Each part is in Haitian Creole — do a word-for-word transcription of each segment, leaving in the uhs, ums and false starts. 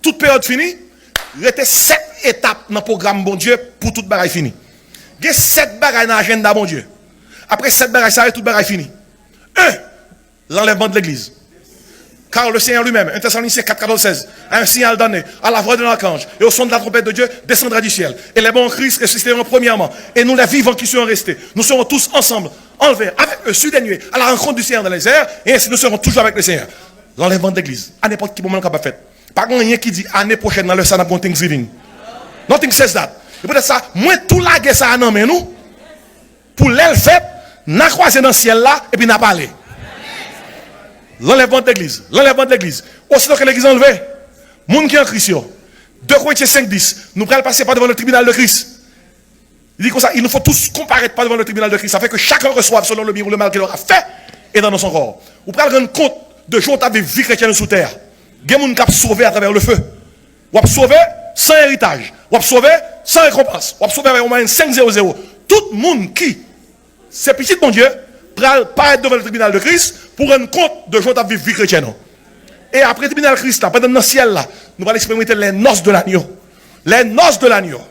Tout peryòd fini, rete sèt etap nan pwogram Bondye pou tout bagay fini. Gen sèt bagay nan ajanda Bondye. Apre sèt bagay sa yo, tout bagay fini. En, l'enlèvement de l'Église. Car le Seigneur lui-même, un Thessaloniciens quatre, quatorze, seize, à un signal donné, à la voix d'un archange, et au son de la trompette de Dieu, descendra du ciel. Et les morts en Christ ressusciteront premièrement. Et nous, les vivants qui serons restés, nous serons tous ensemble enlevés avec eux sur des nuées à la rencontre du Seigneur dans les airs, et ainsi nous serons toujours avec le Seigneur. L'enlèvement de l'Église, à n'importe quel moment, capable de faire. Pa gen anyen ki di ane pwochèn nan lè sa n ap gen Thanksgiving. Nothing says that. E poutèt sa, mwen tou lage sa a nan men nou. Pou lè l fèt, n a kwaze nan syèl la, epi n a pale. L'enlèvement de l'Église, l'enlèvement de l'Église. Aussitôt que l'Église est enlevée, moun ki an Kris yo. De Korentyen senk dis, nou pral pase pa devan le tribunal de Christ. Li di konsa, il nous faut tous comparaître par devant le tribunal de Christ, afin que chacun reçoive selon le bien ou le mal qu'il aura fait, et dans son corps. Ou pral rann kont de jan w t ap viv vi kretyèn ou sou tè a. Gen moun k ap sove atravè le feu. W ap sove san eritaj. W ap sove san rekonpans. W ap sove avèk yon mwayèn senk zewo zewo. Tout moun ki se pitit Bondye pral parèt devan le tribinal de Kris pou rann kont de jan w t ap viv vi kretyèn ou. E apre tribinal Kris la, pandan n nan syèl la, nou pral eksperimante les noces de l'agneau. Les noces de l'agneau.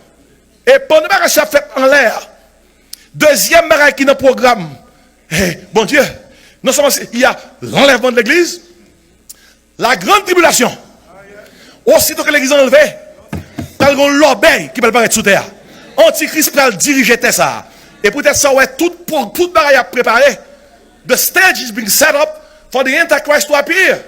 E pandan bagay sa ap fèt anlè a, dezyèm bagay ki nan pwogram, eh, Bondye, non sèlman se, il y a l'enlèvement de l'Église, la grande tribulation. Aussitôt que l'Église est enlevée, pral gen yon lòbèy ki pral parèt sou tè a. Antikris pral dirije tè sa a. E poutèt sa, w wè tout, pou, tout bagay ap prepare. The stage is being set up for the Antichrist to appear.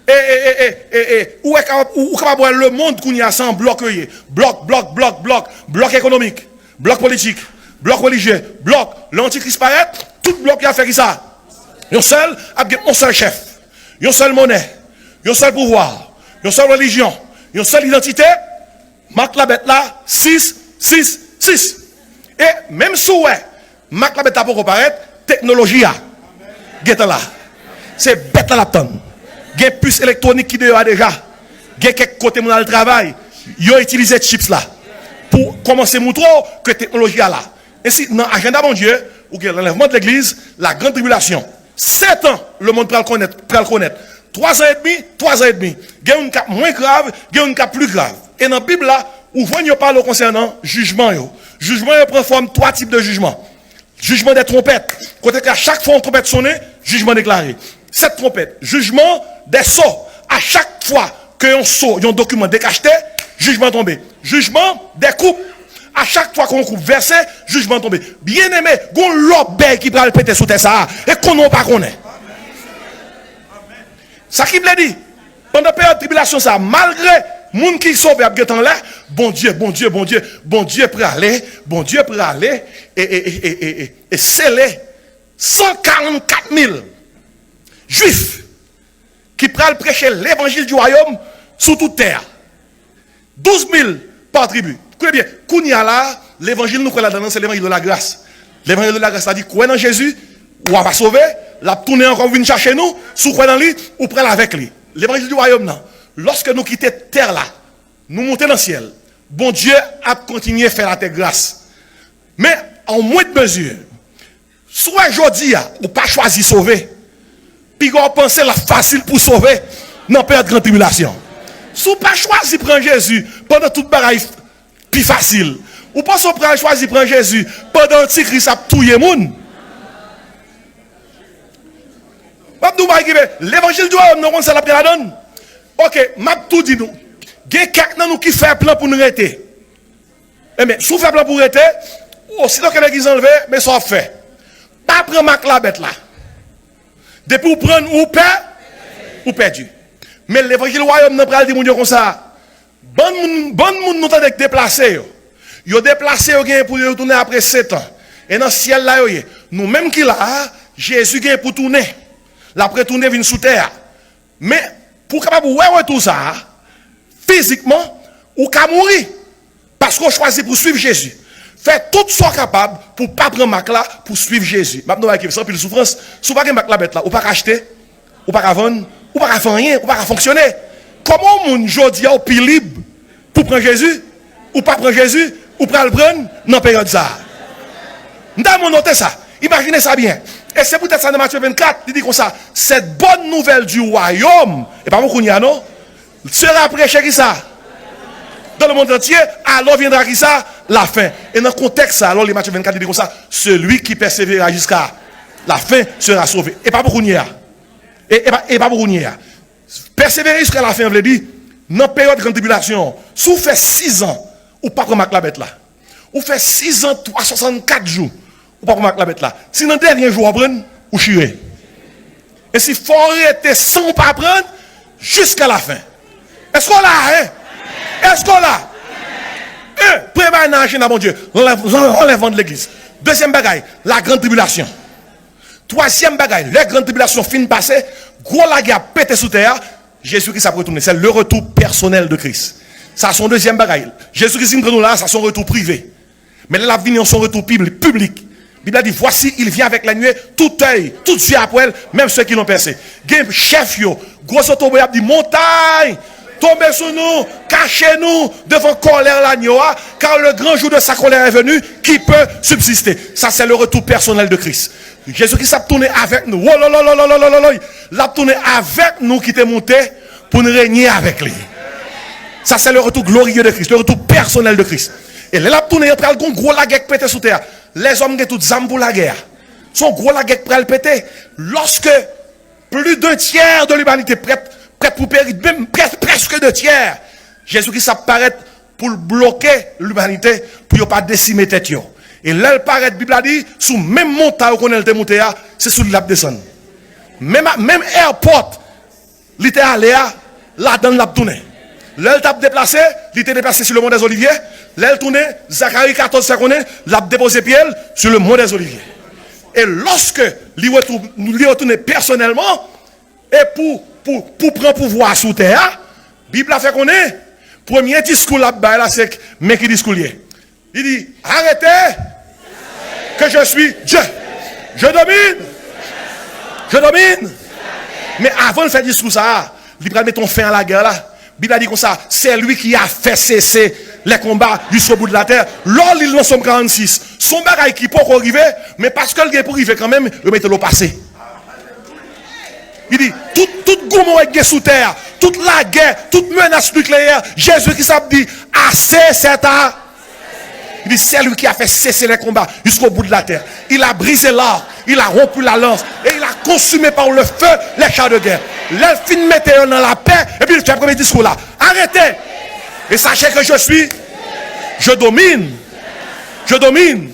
E, e, e, e, e, e, ou wè kapab, ou, ou kapab wè lemonn kounye a se yon blòk yo ye. Blòk, blòk, blòk, blòk. Blòk ekonomik, blòk politik, blòk relijye, blòk. Lè Antikris parèt, tout blòk yo ap fè kisa? Yon sèl, ap gen yon sèl chèf, yon sèl monè, yon sèl pouvwa, yon sèl relijyon, yon sèl idantite. Mak labèt la, sis, sis, sis. E menm si w wè mak labèt la poko parèt, teknoloji a gentan la. Se bèt la l ap tann. Gen pis elektwonik ki deyò a deja. Gen kèk kote moun al travay, yo itilize chips la pou kòmanse moutre w ke teknoloji a la. Ensi, nan ajanda Bondye, ou gen l'enlèvement de l'Église, la grande tribulation. Sèt an, lemonn pral konèt, pral konèt. Twa zan edmi, twa zan edmi. Gen youn k ap mwen grav, gen youn k ap pli grav. E nan Bib la, ou jwenn yo pale w konsènan jijman yo. Jijman yo pran fòm twa tip de jijman. Jijman dè twonpèt, kote ke a chak fwa yon twonpèt sonnen, jijman deklare. Sèt twonpèt, jijman dè so, a chak fwa ke yon so, yon dokiman dekachte, jijman tonbe. Jijman dè koup, a chak fwa ke yon koup vèse, jijman tonbe. Byeneme, gon lòbèy ki pral pete sou tè sa a, e konnen w pa konnen. Sa ki vle di, pandan peryòd tribilasyon sa a, malgre moun ki sove ap gentan la, Bondye, Bondye, Bondye, Bondye prale, Bondye prale, e, e, e, e, e, e, e sele san karannkat mil Jwif ki pral preche levanjil di wayòm sou tout tè a. Douz mil pa tribi. Koute byen, kounye a la, levanjil nou kwè ladan l lan, se levanjil de la gras. Levanjil de la gras la di, kwè nan Jezi, w a pa sove, l ap tounen ankò vin chache nou, si w kwè nan li, ou pral avèk li. Levanjil di wayòm nan, lòske nou kite tè la, nou monte nan syèl, Bondye ap kontinye fè latè gras. Men, an mwent mezi, si w wè jodi a, ou pa chwazi sove, piga w panse l ap fasil pou sove nan peryòd gran tribilasyon. Si w pa chwazi pran Jezi pandan tout bagay pi fasil, ou panse w pral chwazi pran Jezi pandan Antikris ap touye moun? M ap di w bagay ki vre, levanjil di wayòm nan, w konn sa l ap gen ladan l? Oke, m ap tou di nou, gen kèk nan nou ki fè plan pou n rete. Enben, si w fè plan pou w rete, osito ke legliz anlve, men sa w ap fè. Pa pran mak labèt la. Depi w pran l, ou pè, ou pèdi. Men levanjil wayòm nan pral di moun yo konsa, bann moun, bann moun nou tande k deplase yo, yo deplase, yo genyen pou yo tounen apre sèt an. E nan syèl la yo ye. Nou menm ki la a, Jezi genyen pou tounen. L ap retounen vin sou tè a. Men, pou w kapab wè retou sa a, fizikman, ou ka mouri. Paske w chwazi pou w swiv Jezi. Fè tout sa w kapab pou w pa pran mak la, pou w swiv Jezi. M ap di w bagay ki se anpil soufrans. Si w pa gen mak labèt la, ou pa ka achte, ou pa ka vann, ou pa ka fè anyen, ou pa ka fonksyone. Kòman yon moun jodi a w pi lib pou w pran Jezi, ou pa pran Jezi, ou pral pran l nan peryòd sa a? M ta renmen w note sa. Imajine sa byen. E se poutèt sa nan Matye vennkat, li di konsa, cette bonne nouvelle du royaume, e pa pou kounye a non, sera prêché kisa? Dans le monde entier, alors viendra kisa? La fin. E nan kontèks sa, lè w li Matye vennkat, li di konsa, celui qui persévérera jusqu'à la fin sera sauvé. E pa pou kounye a. E, e pa, e pa pou kounye a. Pèsevere jiska lafen an vle di, nan peryòd grann tribilasyon an, si w fè sizan, ou pa pran mak labèt la. Ou fè sizan, twa san swasannkat jou, ou pa pran mak labèt la. Si nan dènye jou w pran, ou chire. E si fò w rete san w pa pran, jiska lafen. Èske w la, en? Èske w la? En, premye bagay nan ajanda Bondye, lanlèv, lanlèvman de legliz. Dezyèm bagay, la grande tribulation. Twazyèm bagay, lè grann tribilasyon fin pase, gwo lagè ap pete sou tè a, Jezi Kris ap retounen. Se le retour personnel de Christ. Sa se yon dezyèm bagay. Jezi Kris vin pran nou la, sa se yon retou prive. Men lè l ap vini an, se yon retou piblik, piblik. Bib la di, voici, il vient avec les nuées, tout œil, tout yeux ap wè l, même ceux qui l'ont percé. Gen chèf yo, gwo zotobre ap di, montay, tonbe sou nou, kache nou devan kòlè lanyo a, car le grand jour de sa colère est venu, qui peut subsister? Sa se le retour personnel de Christ. Jezi Kris ap tounen avèk nou. Wololololololololoy. L ap tounen avèk nou ki te moute pou n renye avèk li. Sa se le retour glorieux de Christ, le retour personnel de Christ. E lè l ap tounen, pral gon gwo lagè k pete sou tè a. Lèzòm gen tout zam pou lagè a. Se yon gwo lagè k pral pete. Lorsque plus d'un tiers de l'humanité prête, prête pour périr, même pres-, presque deux tiers, Jezi Kris ap parèt pou l bloke limanite, pou yo pa desime tèt yo. E lè l parèt, Bib la di, sou menm montay ou konnen l te moute a, se sou li l ap desann. Menm, menm airport li te ale a, ladan l l ap tounen. Lè l t ap deplase, li te deplase sou le mont des Oliviers. Lè l tounen, Zakari katòz fè konnen l ap depoze pye l sou le mont des Oliviers. E lòske li retou-, li retounen pèsonèlman, e pou, pou, pou pran pouvwa a sou tè a, Bib la fè konnen, premye diskou l ap bay la, se k-, men ki diskou l ye. Li di, arrêtez, que je suis Dieu. Je domine. Je domine. Men avan l fè diskou sa a, li pral mete yon fen a lagè la. Bib la di konsa, c'est lui qui a fait cesser les combats jusqu'au bout de la terre. Lè w li l nan Sòm karannsis, se yon bagay ki poko rive, men paske l gen pou rive kanmenm, yo mete l o pase. Li di, tout, tout goumen w gen sou tè a, tout lagè, tout menas nikleyè, Jezi Kris ap di, assez, c'est a-, il dit, c'est lui qui a fait cesser les combats jusqu'au bout de la terre. Il a brisé l'arc, il a rompu la lance, et il a consumé par le feu les chars de guerre. Lè l fin mete yo nan lapè, epi l fè premye diskou la. Arrêtez et sachez que je suis, je domine, je domine.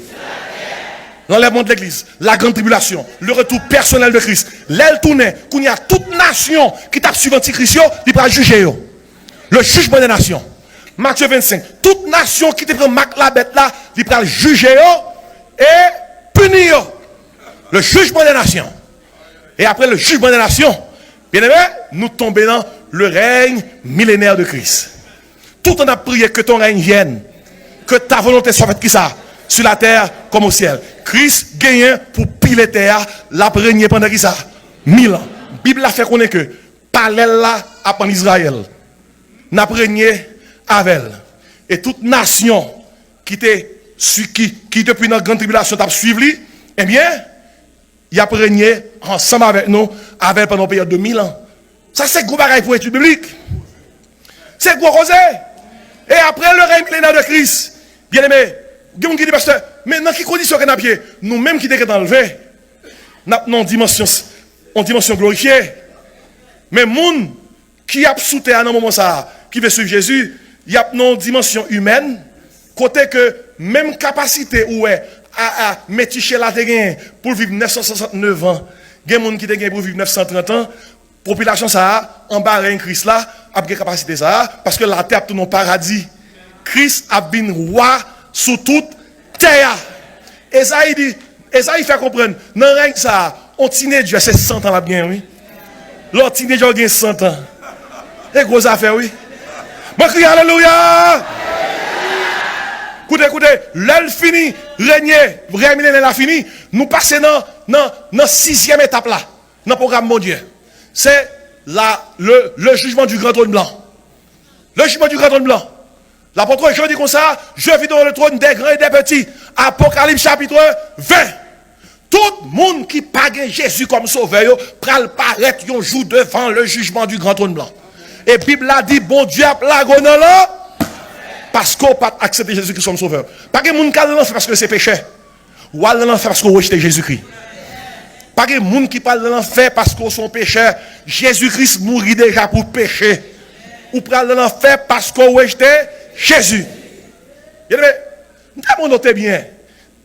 Lanlèvman de legliz, la grande tribulation, le retour personnel de Christ. Lè l tounen, kounye a tout nasyon ki t ap swiv antikris yo, li pral jije yo. Le jugement des nations. Matye vennsenk. Tout nasyon ki te pran mak labèt la, li pral jije yo e pini yo. Le jugement des nations. E apre le jugement des nations, byeneme, nou tonbe nan le règne millénaire de Christ. Tout an ap priye, que ton règne vienne, que ta volonté soit faite, kisa? Sur la terre comme au ciel. Kris genyen pou pile tè a, l ap renye pandan kisa? Mil an. Bib la fè konnen ke palè l la ap ann Izrayèl. N ap renye avè l. E tout nasyon ki te sui-, ki, ki depi nan grann tribilasyon t ap swiv li, ebyen, y ap renye ansanm avèk nou, avè l pandan yon peryòd de mil an. Sa se gwo bagay pou etid biblik. Se gwo koze. E apre le règne millénaire de Christ, byeneme, gen moun ki di, pastè, men nan ki kondisyon ke n ap ye? Nou menm ki te gentan leve, n ap nan yon dimansyon, yon dimansyon glorifye. Men moun ki ap sou tè a nan moman sa a, ki vle swiv Jezi, y ap nan yon dimansyon imèn, kote ke menm kapasite ou wè a, a, Metichela te genyen pou l viv nèf san swasantnèf an, gen moun ki te genyen pou viv nèf san trant an, popilasyon sa a, anba rèy Kris la, ap gen kapasite sa a, paske latè ap tounen yon paradi. Kris ap vin wa sou tout tè a. Ezayi di, Ezayi fè konprann, nan rèy sa a, on tinedjè se san tan l ap genyen, wi. Lè w tinedjè w gen san tan. E gwo zafè, wi. Mwen kriye alelouya! Koute, koute, lè l fini renye, rèy milenè la fini, nou pase nan, nan, nan sizyèm etap la, nan pwogram Bondye. Se la, le, le jugement du grand trône blanc. Le jugement du grand trône blanc. Lapot Jan di konsa, je vis devant le trône des grands et des petits. Apokalips chapitre ven. Tout moun ki pa gen Jezi kòm sovè yo pral parèt yon jou devan le jugement du grand trône blanc. E Bib la di Bondye ap lage w nan lanfè paske w pa t aksepte Jezi Kris kòm sovè. Pa gen moun k al nan lanfè paske se pechè. Ou al nan lanfè paske w rejte Jezi Kris. Pa gen moun ki pral nan lanfè paske w se yon pechè. Jezi Kris mouri deja pou peche. Ou pral nan lanfè paske w rejte Jezi. Byeneme, m ta mande w te byen.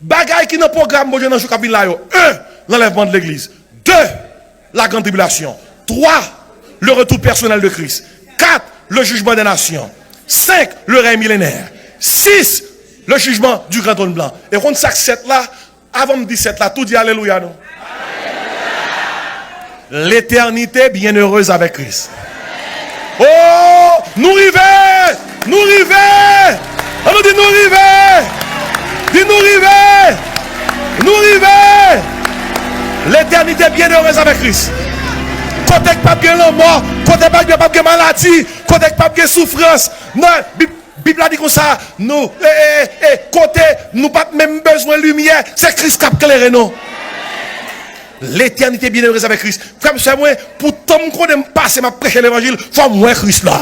Bagay ki nan pwogram Bondye nan jou k ap vin la yo. Un, l'enlèvement de l'église. Deux, la grande tribulation. Trois, le retour personnel de Christ. Quatre, le jugement des nations. Cinq, le règne millénaire. Six, le jugement du grand trône blanc. E konn sa k sèt la? Avan m di sèt la, tou di alelouya non. L'éternité bienheureuse avec Christ. Oh, nou rive! Nou rive! An nou di nou rive! Di nou rive! Nou rive! L'éternité bienheureuse avec Christ. Kote k p ap gen lanmò, kote k p ap gen, p ap gen maladi, kote k p ap gen soufrans. Non, Bib, Bib la di konsa, nou, e, e, e, kote nou p ap menm bezwen limyè, se Kris k ap klere nou. L'éternité bienheureuse avec Christ. Frè m, sè mwen, pou tan m konnen m pase, m ap preche levanjil, fò m wè Kris la.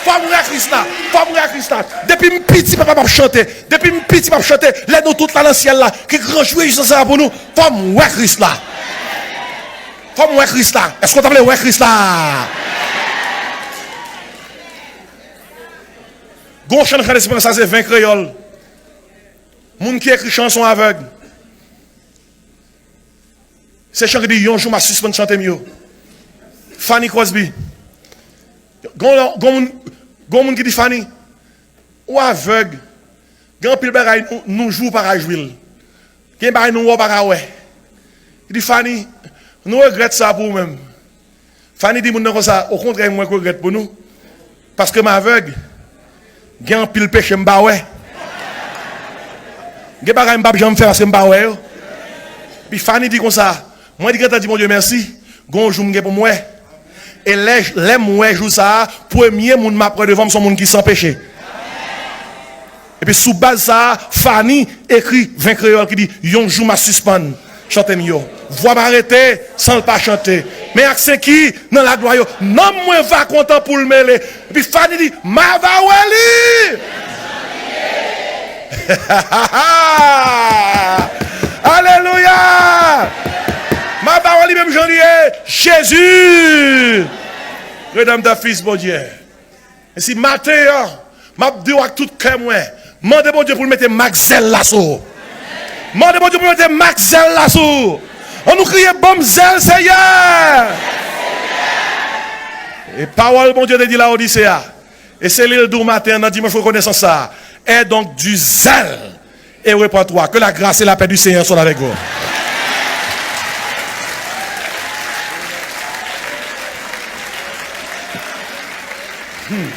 Fò m wè Kris la. Fò m wè Kris la. Depi m piti, papa m ap chante. Depi m piti, m ap chante. Lè nou tout la nan syèl la, ki gran jou rejwisans sa pou nou, fò m wè Kris la. Fò m wè Kris la. Èske w ta vle wè Kris la? Gon chan k chante, se pa sa, se ven kreyòl. Moun ki ekri chan an se yon avèg. Se chan ki di yon jou m a sispann chante m yo. Fanny Crosby. Gon, gon moun, gon moun ki di Fanny, ou avèg. Gen anpil bagay nou, nou jwe ou pa ka jwe l. Gen bagay nou wè ou pa ka wè. Li di Fanny, nou regrèt sa pou ou menm. Fanny di moun nan konsa, okontrè, mwen k regrèt pou nou. Paske m avèg. Gen anpil peche m pa wè. Gen bagay m p ap janm fè paske m pa wè yo. Epi Fanny di konsa, mwen t gentan di Bondye mèsi, gon jou m gen pou m wè. E lè, lè m wè jou sa a, premye moun m ap wè devan m se yon moun ki san peche. Epi sou baz sa a, Fanny ekri ven kreyòl ki di, yon jou m a sispann chante m yo. Vwa m a rete san l pa chante. Men ak sen ki nan laglwa yo, nanm mwen va kontan pou l mele. Epi Fanny di, m a va wè li! Alelouya! M a va wè li menm jan li ye. Jezi! Redanmtè, Fis Bondye. E si maten an, m ap di w ak tout kè mwen, mande Bondye pou l mete mak zèl la sou ou. Mande Bondye pou l mete mak zèl la sou ou. An nou kriye, ban m zèl, Seyè! E pawòl Bondye te di Laodise a, e se li l di w maten an nan dimanch rekonesans sa a, aie donc du zèle et repens-toi. Que la grâce et la paix du Seigneur soient avec vous. Hmm.